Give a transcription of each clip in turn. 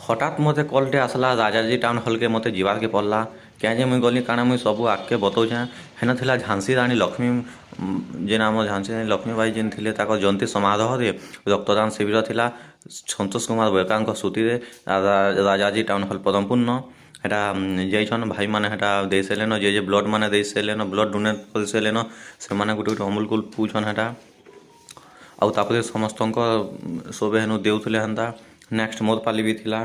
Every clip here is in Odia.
ହଠାତ୍ ମୋତେ କଲ୍ଟେ ଆସିଲା, ରାଜାଜୀ ଟାଉନ୍ ହଲ୍କେ ମୋତେ ଯିବାର୍କେ ପଡ଼ଲା। କାଁ ଯେ ମୁଇଁ ଗଲି, କାଣା ମୁଇଁ ସବୁ ଆଗ୍କେ ବତଉଛେଁ। ହେନ ଥିଲା ଝାନ୍ସୀ ରାଣୀ ଲକ୍ଷ୍ମୀ, ଯେନ୍ ଆମ ଝାନ୍ସୀ ରାଣୀ ଲକ୍ଷ୍ମୀବାଇ ଯେନ୍ ଥିଲେ, ତାଙ୍କ ଜୟନ୍ତୀ ସମାରୋହରେ ରକ୍ତଦାନ ଶିବିର ଥିଲା। ସନ୍ତୋଷ କୁମାର ବୈକାଙ୍କ ସ୍ମୃତିରେ ରାଜାଜୀ ଟାଉନ୍ ହଲ୍ ପଦମପୁର। ହେଟା ଯାଇଛନ୍ ଭାଇମାନେ, ହେଟା ଦେଇ ସାରିଲେନ। ଯେ ଯେ ବ୍ଲଡ଼ ମାନେ ଦେଇ ସାରିଲେନ, ବ୍ଲଡ଼ ଡୋନେଟ୍ କରି ସାରିଲେନ, ସେମାନେ ଗୋଟେ ଗୋଟେ ଅମୁଲ କୁଲ ପିଉଛନ୍ ହେଟା। ଆଉ ତାପରେ ସମସ୍ତଙ୍କ ସବେ ହେନୁ ଦେଉଥିଲେ ହେନ୍ତା। ନେକ୍ସଟ ମୋର୍ ପାଲି ବି ଥିଲା,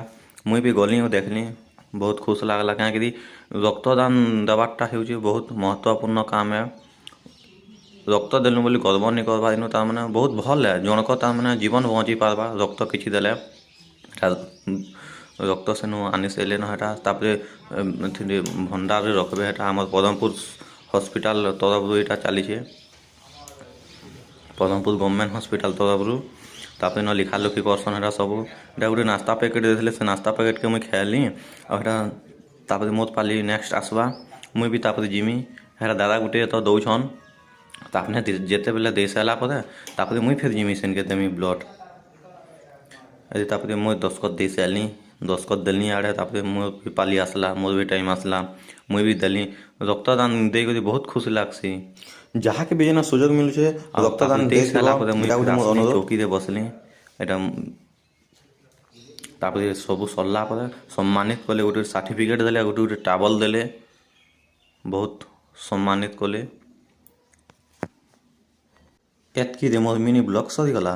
ମୁଇଁ ବି ଗଲି ଆଉ ଦେଖିଲି, ବହୁତ ଖୁସି ଲାଗଲା, କାହିଁକିରି ରକ୍ତଦାନ ଦେବାରଟା ହେଉଛି ବହୁତ ମହତ୍ୱପୂର୍ଣ୍ଣ କାମ ଏ। ରକ୍ତ ଦେଲୁ ବୋଲି ଗର୍ବ ନି କରବା ଇନୁ, ତାମାନେ ବହୁତ ଭଲ୍ ଏ। ଜଣକ ତାମାନେ ଜୀବନ ବଞ୍ଚି ପାରବା ରକ୍ତ କିଛି ଦେଲେ। ହେଟା ରକ୍ତ ସେନୁ ଆନି ସାରିଲେନ। ହେଟା ତାପରେ ଭଣ୍ଡାରରେ ରଖବେ। ହେଟା ଆମର ପଦମପୁର ହସ୍ପିଟାଲ ତରଫରୁ ଏଇଟା ଚାଲିଛେ, ପଦମପୁର ଗଭର୍ଣ୍ଣମେଣ୍ଟ ହସ୍ପିଟାଲ ତରଫରୁ। ତାପରେ ନ ଲିଖା ଲୁଖି କରସନ୍ ହେଟା ସବୁ। ଏଟା ଗୋଟେ ନାସ୍ତା ପ୍ୟାକେଟ୍ ଦେଇଥିଲେ, ସେ ନାସ୍ତା ପ୍ୟାକେଟ୍କେ ମୁଇଁ ଖାଇଲି। ଆଉ ହେଟା ତାପରେ ମୋର୍ ପାଲି ନେକ୍ସଟ ଆସବା, ମୁଇଁ ବି ତାପରେ ଯିମି। ହେଟା ଦାଦା ଗୁଟେ ତ ଦଉଛନ୍। ତାପରେ ଯେତେବେଲେ ଦେଇ ସାରିଲା ପରେ ତାପରେ ମୁଇଁ ଫେର୍ ଯିମି, ସେନ୍କେ ଦେମି ବ୍ଲଡ଼। ତାପରେ ମୁଇଁ ଦସ୍ତଖତ ଦେଇ ସାରିଲି, ଦସ୍ତଖତ ଦେଲି ଆଡ଼େ। ତାପରେ ମୋର୍ ବି ପାଲି ଆସିଲା, ମୋର୍ ବି ଟାଇମ୍ ଆସିଲା, ମୁଇଁ ବି ଦେଲି। ରକ୍ତଦାନ ଦେଇକରି ବହୁତ ଖୁସି ଲାଗ୍ସି। ଯାହାକେ ବି ଯେନ ସୁଯୋଗ ମିଳୁଛେ, ଆଉ ରକ୍ତଦାନ ତାପରେ ଦେଇ ଦେଇଥିବ, ସାରିଲା ପରେ ମୁଇଁ ଏଇଟା ଫେର୍ ଗୋଟେ ମୋର ଆସିଲି, ଅନୁରୋଧ। ଚୌକିରେ ବସିଲି। ଏଇଟା ତାପରେ ସବୁ ସରିଲା ପରେ ସମ୍ମାନିତ କଲେ, ଗୋଟେ ସାର୍ଟିଫିକେଟ୍ ଦେଲେ, ଗୋଟେ ଗୋଟେ ଟାବଲ୍ ଦେଲେ, ବହୁତ ସମ୍ମାନିତ କଲେ। ଏତ୍କିରେ ମୋର ମିନି ବ୍ଲଗ୍ ସରିଗଲା।